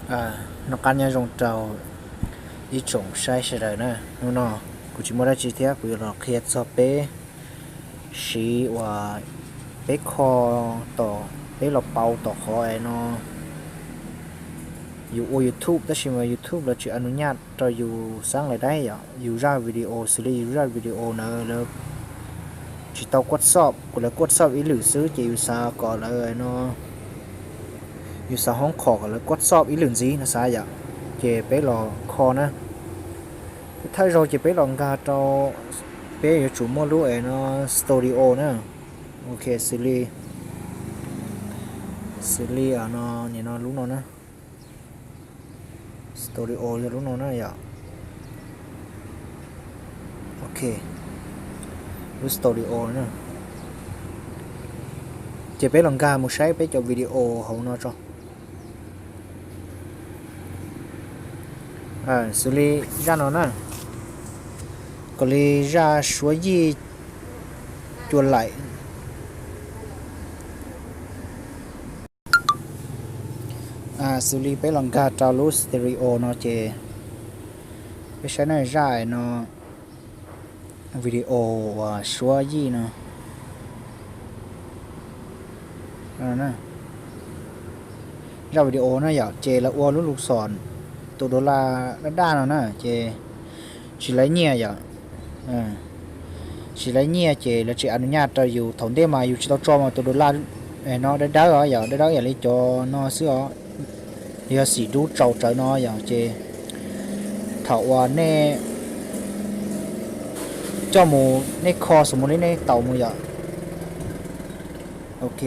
Noj qab nyob zoo rau ib tsoom saib sawv daws na. Hnub no kuv tsis muaj dab tsi thiab, kuv yuav los qhia txog peb siv uas peb kho tom, peb los pauv tom qhov es no yus ua YouTube tab sis mas YouTube lawv tsis a nus nyaj rau yus xab lais daib yom. Yus zaj video xws li yus zaj video ntawd lawv tsis tau kuaj xob, kuv lawv kuaj xob ib lwm xwb ces yus xav kom lawv no, yus xav hoob qhom kom lawv kuaj xob ib lwm ntxiv no xav yom. Ces peb los kho na. Thawj zaug ces peb los nkag rau, peb yuav tsum muaj lub es no studio na. Ok, xws li, xws li no, nim no lub no na. Studio yog lub no na yom. Ok, lub studio na. Ces peb los nkag mus saib peb cov video hauv no tso. Xws li zaj no na, kom li zaj suav yij cua laim. Xws li peb los nkag rau lub stereo no ces peb saib na, zaj no, video uas suav yij no, zaj video na yom, ces lawv ua lub lus xom tus dollar daj daj no na ces tsis laiv nyiaj yom. Tsis laiv nyiaj ces lawv tsis a nus nyaj rau yus. Thaum ntej mas yus tsis tau tso mas tus dollar no dawb dawb os yom, dawb dawb yam li cov no xwb os. Yog xim dub tsaus tsawv no yom, ces thaum uas nej coj mus, nej kho xus mus li nej taus mus yom. Ok,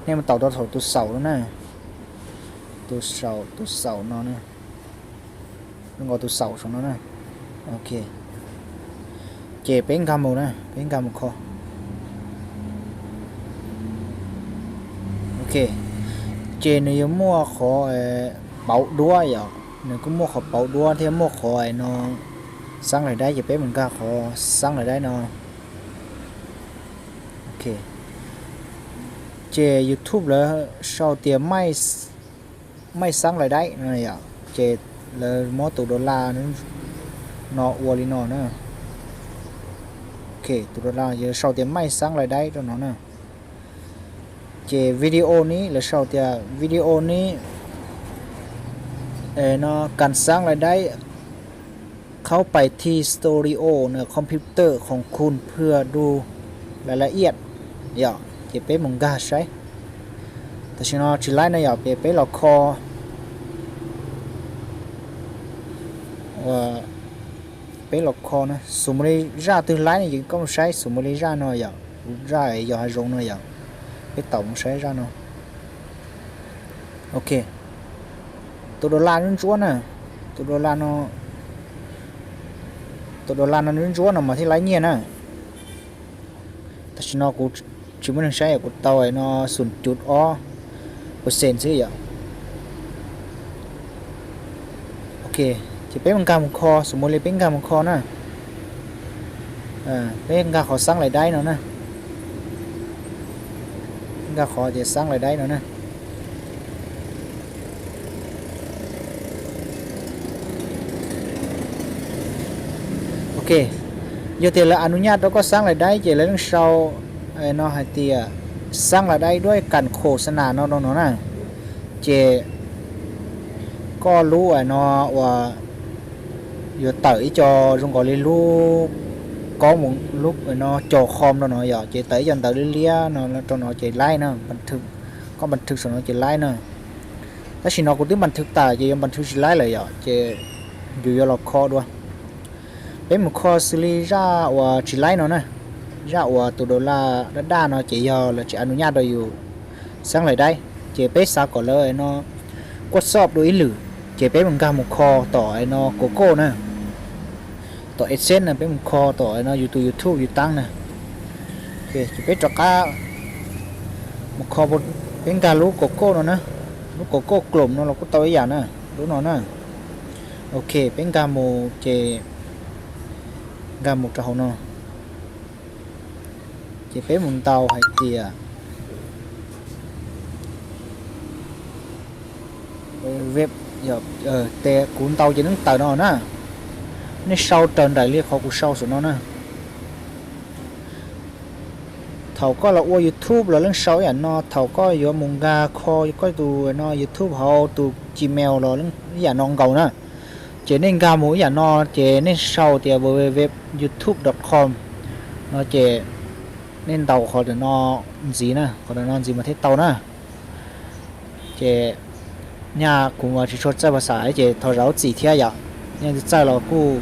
nej mus taus rau thaum tus xaum no na, tus xaum, tus xaum no na, nkaus tus xaum saum no na. Ok, ces peb nkag mus na, peb nkag mus kho. Ok, ces nws yuav muaj qhov pauv duab yom, nws kuj muaj qhov pauv duab thiab muaj qhov no xab lais daib, ces peb mus nkag qhov xab lais daib no. Ok, ces YouTube lawv sau tias maij xab lais daib no yom, ces lawv muab tus dollar no ua li no na. Ok, tus dollar yuav sau tias maij xab lais daib rau no na. Ces video ni lawv sau tias video ni no การสร้างรายได้ เข้าไปที่ Studio ในคอมพิวเตอร์ของคุณเพื่อดูรายละเอียด yom, ces peb mus nkag saib. Tam sim no tsis laib no yom, ces peb los kho, peb los kho na, xus mus li zaj twg laib no ces koj mus saib xus mus li zaj no yom, zaj yog hav zoov no yom, peb taus mus saib zaj no. Ok, tus dollar ntsuab ntsuab na, tus dollar no, tus dollar no ntsuab ntsuab no mas thiaj laib nyiaj na. Tam sim no kuv tsis muaj neeg saib, kuv tau no xum cuv ob percent xwb yom. Ok, ces peb mus nkag mus kho, xus mus li peb nkag mus kho na. Peb nkag qhov xab lais daib no na. Nkag qhov tias xab lais daib no na. Ok, yog tias lawv a nus nyaj rau koj xab lais daib ces lawv yeej sau no hais tias xab lais daib duab kas khos xa nas no rau no na. Ces koj lub no uas yuav tawm ib co zoo nkaus li lub, koj mus lub no cog khom rau no yom, ces tawm ib co ntawv liab liab no rau no ces laib na, koj npas thwv saum no ces laib na. Tab sis no kuv twb npas thwv tas ces yuav npas thwv tsis laib lawm yom, ces yus yuav los kho dua. Peb mus kho xws li zaj uas tsis laib no na, zaj uas tus dollar daj daj no ces yog lawv tsis a nus nyaj rau yus xab lais daib, ces peb xav kom lawv no kuaj xob dua ib lwm, ces peb mus nkag mus kho tom no Google na, tom AdSense na, peb mus kho tom no yus tus YouTube yus tab na. Ces peb rov qab mus kho, peb nkag lub Google no na, lub Google Chrome no los kuj tau ib yam na, lub no na. Ok, peb nkag mus ces nkag mus rau hauv no, ces peb mus ntaus hais tias, Tes kuv ntaus ces neeb tawm no na. Nej sau raws nraim li qhov kuv sau saum no na. Thaum koj los ua YouTube los leej sau ib yam no, thaum koj yuav mus nkag kho koj tus no YouTube hauv tus Gmail los ib yam no nkaus na. Ces nej nkag mus ib yam no, ces nej sau tias www youtube dot com no ces nej ntaus qhov no ntxiv na, qhov no ntxiv mas thiaj tau na. Ces nyaj kuv tsis tshua txawj phas xas ces thov zam lub txim thiab yom. Nyaj txawj los kuj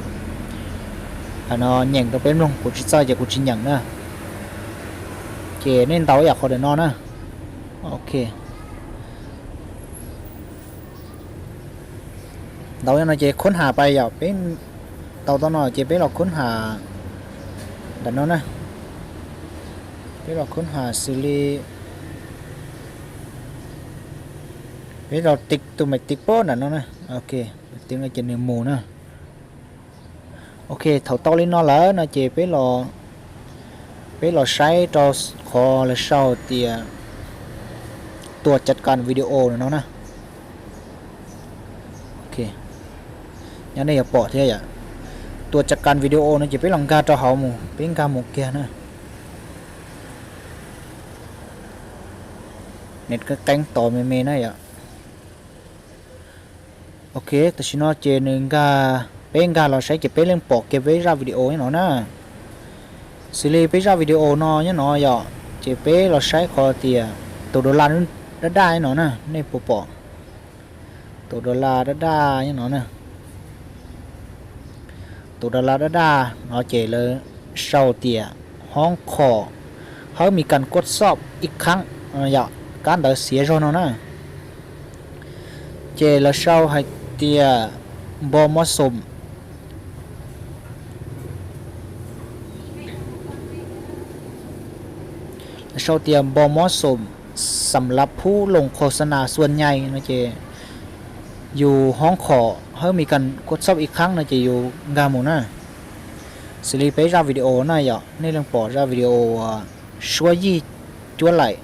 no nyeem rau peb mloog, kuv tsis txawj ces kuv tsis nyeem na. Ces nej ntaus ib yam qhov ntawm no na. Ok. Ntaus no ces khoob has pais yom, peb tau tau no ces peb los khoob has nram no na. Peb los khoob has xws li peb los tiv tus me tiv pob nram no na. Ok, tiv no ces nws mus na. Ok, thaum tau li no lawm no ces peb los saib rau qhov lawv sau tias tua cam kas video no na. Ok, nyob nej yuav pom thiab yom. Tua cam kas video no ces peb los nkag rau hauv mus, peb nkag mus kiag na. Nws qeeb tos me me na yom. Ok, tam sim no ces nws nkag, peb nkag los saib ces peb yeej pom kiag peb zaj video nyob no na. Xws li peb zaj video no nyob no yom, ces peb los saib qhov tias tus dollar daj daj nyob no na, nej puas pom? Tus dollar daj daj nyob no na. Tus dollar daj daj no ces lawv sau tias ห้องข่อ เขามีการกวดสอบอีกครั้ง yom, kab ntawv xiav zog no na. Ces lawv sau hais tias บอเหมาะสม Lawv sau tias บอเหมาะสมสำหรับผู้ลงโฆษณาส่วนใหญ่ no ces yus ห้องข่อ เขามีการกวดสอบอีกครั้ง no ces yus nkag mus na. Xws li peb zaj video na yom, nej leej pom zaj video suab yij cuab laim,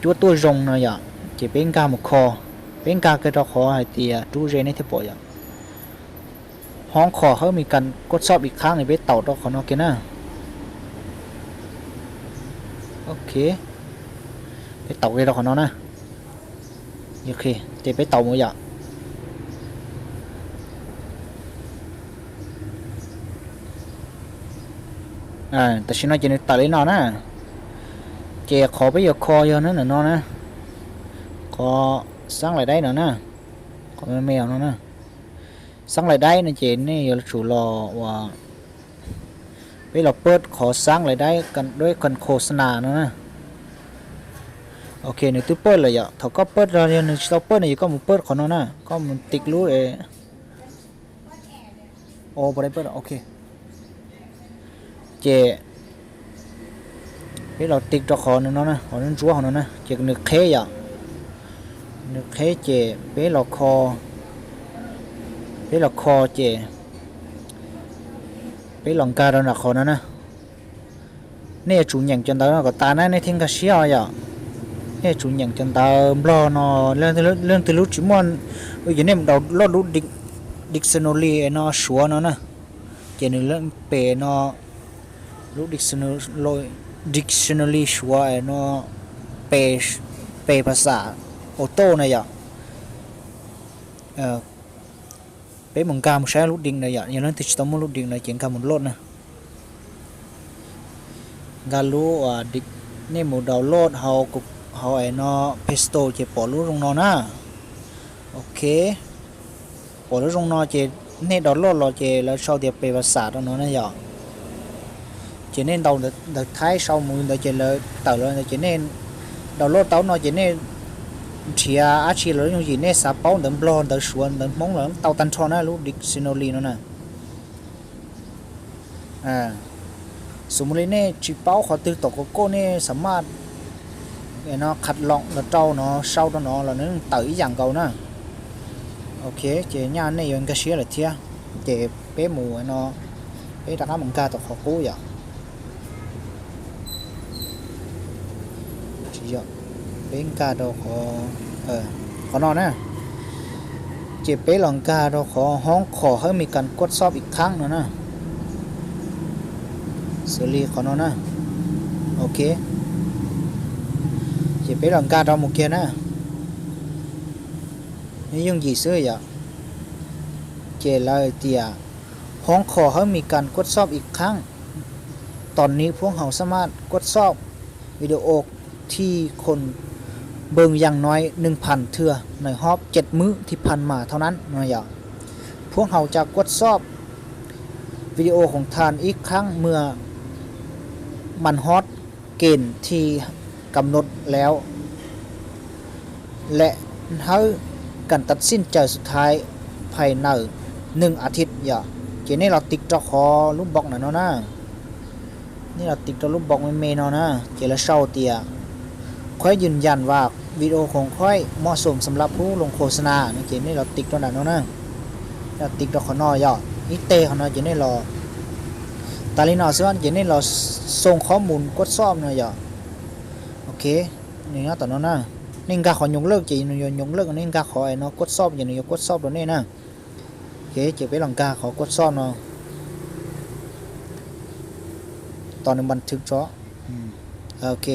cuab tuaj zoo no yom, ces peb nkag mus kho, peb nkag kiag rau qhov hais tias rub ze nej thiaj pom yom. ห้องข่อ เขามีการกวดสอบอีกครั้ง no peb taus rau qhov no kiag na. Ok, peb taus kiag rau qhov no na. Ok, ces peb taus mus yom. Tam sim no ces nws tawm li no na. Ces qhov peb yuav kho yog nws no na, qhov xab lais daib no na, qhov me me no na. Xab lais daib no ces nej yuav tsum los ua, peb los pab qhov xab lais daib, ด้วยการโฆษณา no na. Ok, nws twb pab lawm yom. Thaum koj pab los yog nws tsis tau pab no ces koj mus pab qhov no na, koj mus tiv lub, ok. Ces peb los tiv rau qhov no, qhov ntsuab hauv no na, ces nws qheb yom. Nws qheb ces peb los kho, peb los kho ces peb los nkag rau nram qhov no na. Nej yuav tsum nyeem cov ntawv no kom tas na, nej thiaj nkag siab os yom. Nej yuav tsum nyeem cov ntawv nplog no, leej twg lub tsis muaj, ces nej mus download lub dictionary no suav no na. Ces nws leej pem no, lub dictionary suav no, pem phas xas auto na yom. Peb mus nkag mus saib lub dictionary na yom, yog leej twg tsis tau muaj lub dictionary na ces nkag mus load na. Nkag lub, nej mus download hauv, hauv es no Play Store ces pom lub zoo no na. Ok, pom lub zoo no ces nej download los ces lawv sau tias pem phas xas rau no na yom. Ces nej ntaus ntawv Thaib sau mus ntawd ces lawv tawm los ntawd ces nej download tau no ces nej nrhiav dab tsi los yooj yim, nej xav paub ntawv nplog ntawv suav ntawv hmoob los tau tag nrho na lub dictionary no na. Xws mus li nej tsis paub qhov twg tom koj koj nej xam maj no qham loos los rau no sau rau no los nws tawm ib yam nkaus na. Ok, ces nyaj nej yuav nkag siab lawm thiab. Ces peb mus no, peb rov qab mus nkag tom qhov qub yom. Tsis yog, peb nkag rau qhov no na. Ces peb los nkag rau qhov hoob qhom hawb mis kas kuaj xob ib qhaab no na. Xws li qhov no na. Ok. Ces peb los nkag rau mus kiag na. Nws yooj yim xwb yom. Ces lawv tias hoob qhom hawb mis kas kuaj xob ib qhaab. Tod nis phuab haus xab maj kuaj xob video thi khon npws yas noi nws phan thwg nws hob ceg mub thi phan mas thau nab no yom. Phuab haus ca kuaj xob video khoom than ib qhaab muaj mas hob kem thi kam nod laus lem hawb kas tas xij caws xu thaiv phais nawm nws a thij yom. Ces nej los tig rau qhov lub npob ntawm no na. Nej los tig rau lub npob me me no na, ces lawv sau tias khuab yws yas vas video khoom khuab mos xom xam lab phub loo khos xas nas no, ces nej los tig rau nram no na. Los tig rau qhov no yom, ib teg qhov no ces nej los tas li no xwb ces nej los xoo qhov mus kuaj xob no yom. Ok, nws nyob tom no na. Nej nkag qhov nyoos lawj ces nws yuav nyoos lawj, nej nkag qhov no kuaj xob ces nws yuav kuaj xob rau nej na. Ok, ces peb los nkag qhov kuaj xob no. Tos nws npas thwv tso. Ok.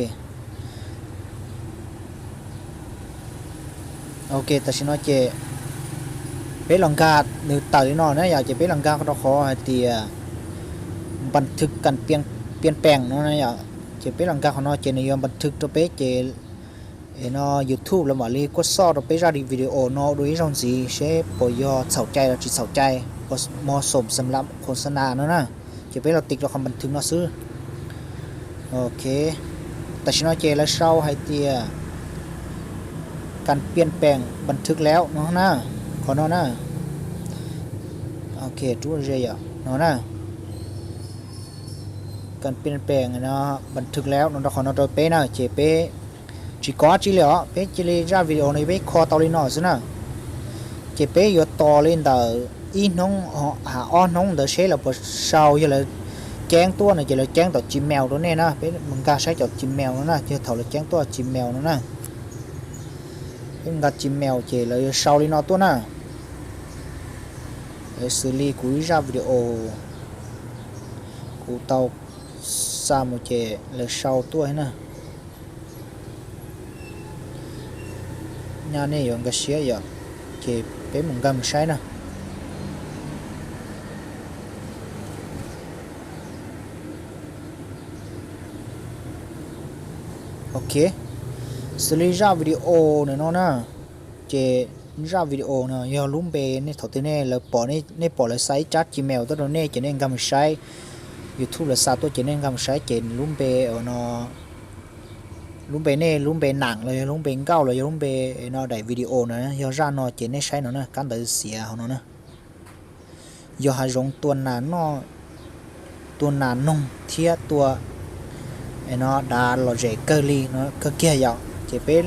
Ok, tam sim no ces peb los nkag nws tawm li no na yom, ces peb los nkag rau qhov hais tias npas thwv kas pias pees no na yom. Ces peb los nkag qhov no ces nws yuav npas thwv rau peb ces no YouTube lawv mam li kuaj xob rau peb zaj video no dua ib zaug ntxiv seb puas yog txhaum cai los tsis txhaum cai, puas mos xom xam lab khos xas nas no na. Ces peb los tig rau qhov npas thwv no xwb. Ok, tam sim no ces lawv sau hais tias kas pias pees npas thwv laus no na, qhov no na. Ok, rub ze yom, no na. Kas pias pees no npas thwv laus no rau qhov no rau peb na, ces peb tsis kov dab tsi li os, peb cia li zaj video no peb kho tau li no xwb na. Ces peb yuav tos li ntawm ib hnub ha ob hnub ntawd seb lawv puas sau, yog lawv ceeb tuaj no ces lawv ceeb tom Gmail rau nej na, peb mus nkag saib cov Gmail no na, yog thaum lawv ceeb tuaj Gmail no na. Peb nkag Gmail ces lawv yuav sau li no tuaj na. Lawv xws li kuv ib zaj video kuv tau xa mus ces lawv sau tuaj na. Nyaj nej yuav nkag siab yom, ces peb mus nkag mus saib na. Ok, xws li zaj video no na, ces zaj video no yog lub npe nej thaum twg nej lawv pom, nej pom lawv xa ib tsab Gmail tuaj rau nej ces nej nkag mus saib, YouTube lawv xa tuaj ces nej nkag mus saib ces lub npe no, lub npe nej, lub npe nam los yog lub npe nkauj los yog lub npe no daim video na, yog zaj no ces nej saib no na, kab ntawv xiav hauv no na. Yog hav zoov tua nas noj, tua nas noog thiab tua no dav lom zem kawg li no kawg kiag yom. Ces peb,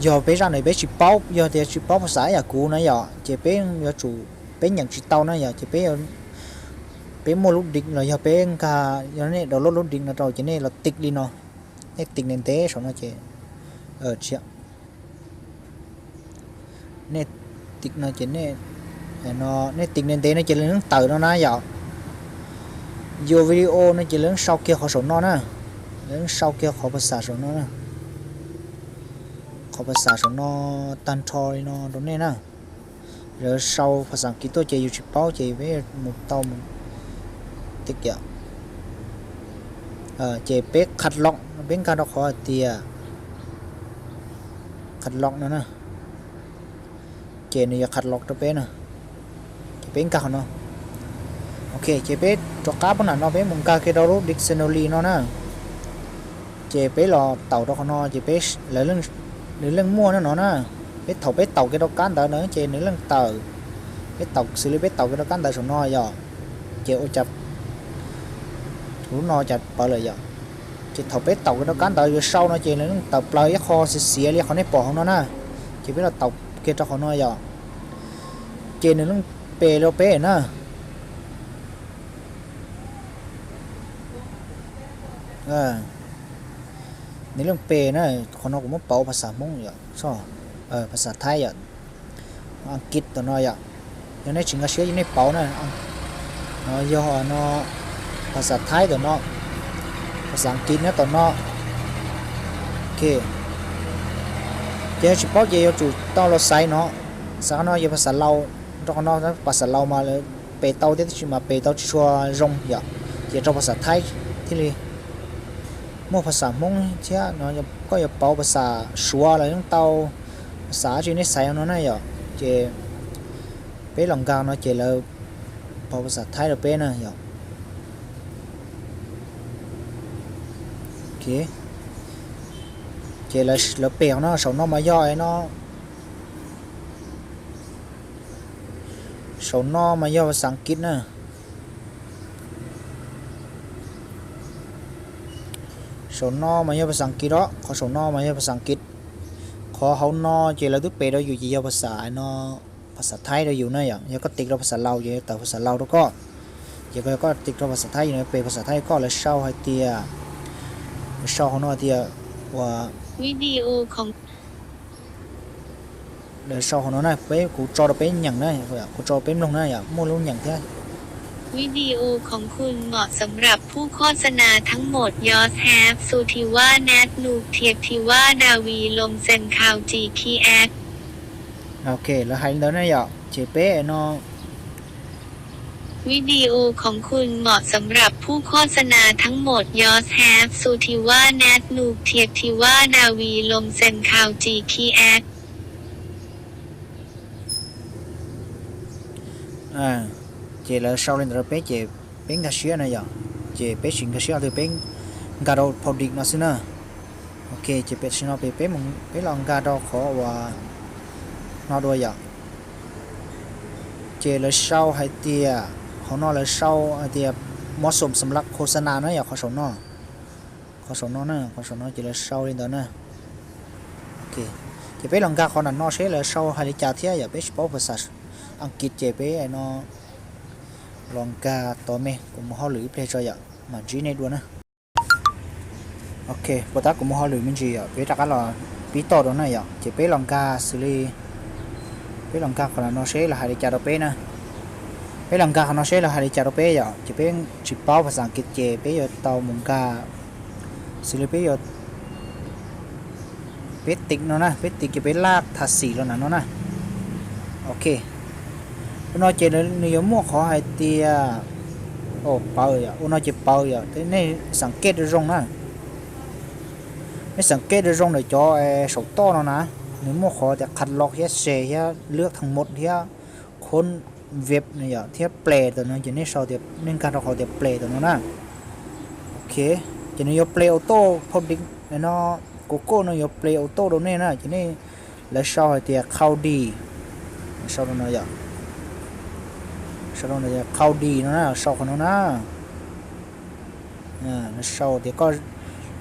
yog peb zaj no peb tsis paub, yog tias tsis paub phas xas ib yam kuv na yom, ces peb yuav tsum, peb nyeem tsis tau na yom, ces peb, peb muaj lub dib los yog peb nkag, yog nej download lub dib no rau ces nej los tig li no, nej tig ntev ntev saum no ces, nej tig no ces, nej tig ntev ntev no ces lawv yeej tawm no na yom. Yuav video no ces lawv yeej sau kiag qhov saum no na, lawv yeej sau kiag qhov phas xas saum no na. Qhov phas xas saum no tag nrho li no rau nej na. Lawv sau phas xas As kiv tuaj ces yus tsis paub ces peb mus tau mus tig yom. Ces peb qhad los, peb nkag rau qhov hais tias qhad los no na. Ces nws yuav qhad los rau peb na. Ces peb nkag qhov no. Ok, ces peb rov qab pab nram no peb mus nkag kiag rau lub dictionary no na. Ces peb los taus rau qhov no ces peb, nws leej muaj no no na. Peb thaum peb taus kiag rau kab ntawv no ces nws leej tawm. Peb taus xws li peb taus kiag rau kab ntawv saum no yom. Ces ua cas lub no cas pawv lawm yom. Ces thaum peb taus kiag rau kab ntawv yuav sau no ces nws leej tawm plaws ib qho xiav xiav li qhov nej pom hauv no na. Ces peb los taus kiag rau qhov no yom. Ces nws leej pe rau peb na. Nws leej pe na, qhov no kuv muab pauv phas xas Hmoob yom, phas xas Thaib yom. Askiv tom no yom. Yog nej tsis nkag siab yog nej pauv na. No yog no phas xas Thaib tom no, phas xas Askiv nyob tom no. Ces yog tsis paub ces yuav tsum tau los xaiv no. Xaiv qhov no yog phas xas Laus, rau qhov no phas xas Laus mas lawv pes tau thiab tab sis mas pes tau tsis tshua zoo yom. Ces rau phas xas Thaib thiaj li muaj phas xas Hmoob thiab no. Koj yuav pauv phas xas Suav los yeej tau, phas xas dab tsi nej xaiv no na yom. Ces peb los nkag no ces lawv pauv phas xas Thaib rau peb na yom. Ces lawv pem no, saum no mas yog no, saum no mas yog phas xas Askiv na. Saum no mas yog phas xas Askiv os, qhov saum no mas yog phas xas Askiv. Qhov hauv no ces lawv twb pes rau yus ces yog phas xas no, phas xas Thaib rau yus na yom. Yog koj tiv rau phas xas Laus ces tawm phas xas Laus rau koj. Ces yog koj tiv rau phas xas Thaib ces pem phas xas Thaib koj. Lawv sau hais tias, lawv sau hauv no tias ua, lawv sau hauv no na, peb, kuv tso rau peb nyeem na, kuv tso rau peb mloog na yom, muaj lub nyeem thiab. Video củaคุณเหมาะสำหรับผู้โฆษณาทั้งหมด Yours have สุธีว่า Nat นูเทียกทีว่า ดาวี ลมเซน คาวจี คีแอค Ok, lawv hais li ntawd na yom, ces peb no. Video củaคุณเหมาะสำหรับผู้โฆษณาทั้งหมด Yours have สุธีว่า Nat นูเทียกทีว่า ดาวี ลมเซน คาวจี คีแอค Ces lawv sau li ntawd rau peb ces peb nkag siab na yom. Ces peb tsis nkag siab qhov twg, peb nkag rau phau dim no xwb na. Ok, ces peb tsis no peb, peb los nkag rau qhov uas no dua yom. Ces lawv sau hais tias, hauv no lawv sau hais tias เหมาะสมสำหรับโฆษณา na yom, qhov saum no. Qhov saum no na, qhov saum no ces lawv sau li ntawd na. Ces peb los nkag qhov nram no seb lawv sau hais li cas thiab yom, peb tsis paub phas xas Askiv ces peb no los nkag tod me, kuv mus hauj lwm ib pliag tso yom, mam ntsib nej dua na. Ok, puas tab kuv mus hauj lwm me ntsis yom, peb rov qab los pib toj dua na yom. Ces peb los nkag xws li, peb los nkag qhov no seb lawv hais li cas rau peb na. Peb los nkag qhov no seb lawv hais li cas rau peb yom, ces peb tsis paub phas xas Askiv ces peb yuav tau mus nkag xws li peb yuav, peb tiv no na, peb tiv ces peb laj tha xim los nram no na. Ok, ua no ces nws yuav muaj qhov hais tias, o, paws yom, ua no ces paws yom, nej xas kej rau zoo na. Nej xas kej rau zoo ntawm cov saum toj no na, nws muaj qhov tias qhas los thiab se thiab lwb thas mus thiab khuab veb no yom, thiab ple tam no ces nej sau tias, nej nkag rau qhov tias ple tam no na. Ok, ces nws yuav ple auto phau dim no, kuv koj no yuav ple auto rau nej na, ces nej, lawv sau hais tias Qhau Dis, sau rau no yom, sau rau no, Qhau Dis no na, sau qhov no na. Sau tias,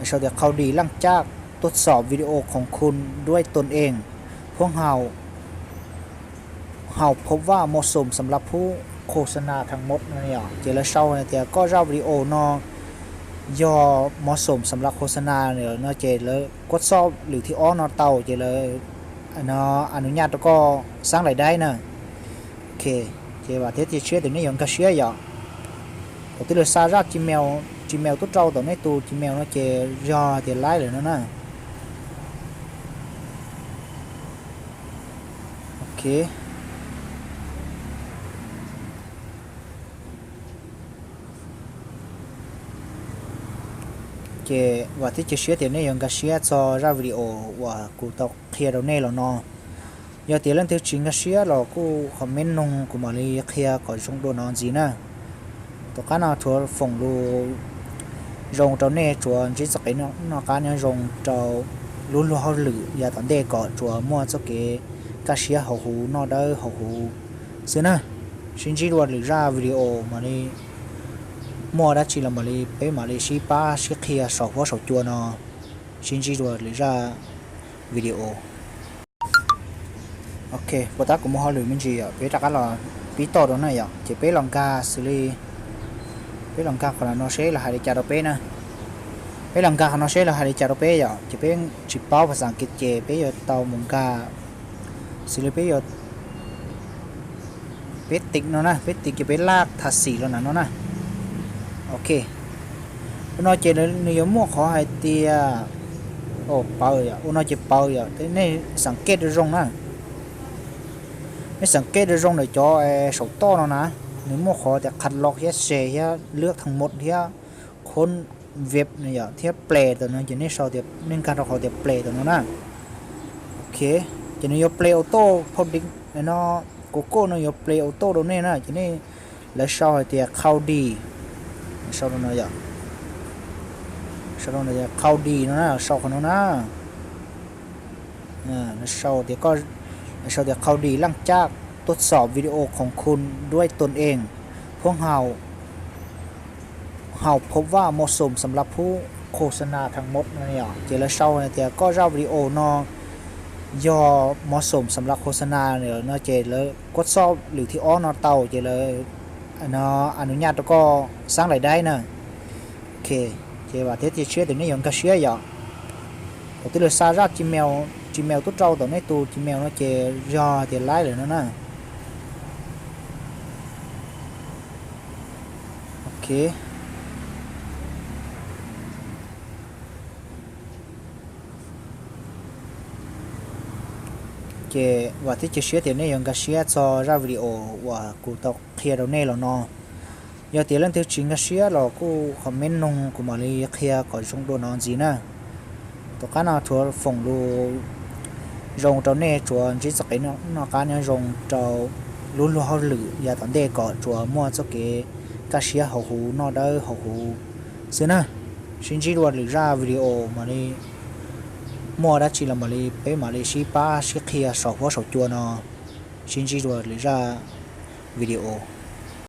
sau tias เขาดี หลังจากตรวจสอบวิดีโอของคุณด้วยตนเอง พวกเราพบว่าเหมาะสมสำหรับผู้โฆษณาทั้งหมด no yom. Ces lawv sau hais tias koj zaj video no yog เหมาะสมสำหรับโฆษณา no ces lawv kuab txoj lwm thib ob no tau ces lawv a nus nyaj rau koj xab lais daib na. Ok, ces vam thiab cia siab tias nej yuav nkag siab yom. Thaum twg lawv xa zaj Gmail, Gmail tuaj rau tom nej tus Gmail no ces yog tias laib lawm no na. Ok, ces vam thiab cia siab tias nej yuav nkag siab txog zaj video uas kuv tau qhia rau nej los no. Yog tias leej twg tsis nkag siab los kuj comment noog kuv mam li qhia kom zoo dua no ntxiv na. Tom qab no tsuas foom lus zoo rau nej, tsuas ntsib txoj kev noj qab nyob zoo rau lub luag hauj lwm yav tom ntej kom tsuas muaj txoj kev kaj siab haus huv noj dawb haus huv xwb na. Sib ntsib dua lwm zaj video mam li muaj dab tsi los mam li peb mam li sib pab sib qhia saum huab saum cua no. Sib ntsib dua lwm zaj video. Ok, puas tab kuv mus hauj lwm me ntsis yom, peb rov qab los pib toj dua na yom. Ces peb los nkag xws li, peb los nkag qhov no seb lawv hais li cas rau peb na. Peb los nkag qhov no seb lawv hais li cas rau peb yom. Ces peb tsis paub phas xas Askiv ces peb yuav tau mus nkag xws li peb yuav Peb tim no na, peb tim ces peb laj thas xim los na no na. Ok, ua no ces nws yuav muaj qhov hais tias, o, paws yom, ua no ces paws yom, nej xeem kej rau zoo na. Nej xeem kej rau zoo ntawm cov saum toj no na, nws muaj qhov tias qhas los thiab se thiab lwb thas mus thiab qhov veb no yom, thiab ple tam no ces nej sau tias, nej nkag rau qhov tias ple tam no na. Ok, ces nws yuav ple auto, phau di no, kuv koj no yuav ple auto rau nej na, ces nej, lawv sau hais tias qhau di, sau rau no yom, sau rau no, qhau di no na, sau qhov no na. Sau tias, sau tias เขาดีหลังจากตรวจสอบวิดีโอของคุณด้วยตนเอง พวกเรา เขาพบว่าเหมาะสมสำหรับผู้โฆษณาทั้งหมด no yom, ces lawv sau hais tias koj zaj video no yog เหมาะสมสำหรับโฆษณา no ces lawv kuaj txoj lwm thib ob no tau ces lawv a nws nyaj rau koj xab lais daib na. Ok, ces vam thiab cia siab tias nej yuav nkag siab yom. Thaum twg lawv xa zaj Gmail, Gmail tuaj rau tom nej tus Gmail no ces yog tias laib lawm no na. Ok, ces vam thiab cia siab tias nej yuav nkag siab txog zaj video uas kuv tau qhia rau nej los no. Yog tias leej twg tsis nkag siab los kuj comment noog kuv mam li qhia kom zoo dua no ntxiv na. Tom qab no tsuav foom lus zoo rau nej, tsuav ntsib txoj kev noj qab nyob zoo rau lub luag hauj lwm yav tom ntej kom tsuav muaj txoj kev kaj siab hauv huv, noj dawb hauv huv xwb na. Sib ntsib dua lwm zaj video mam li muaj dab tsi los mam li peb mam li sib pab sib qhia saum huab saum cua no. Sib ntsib dua lwm zaj video.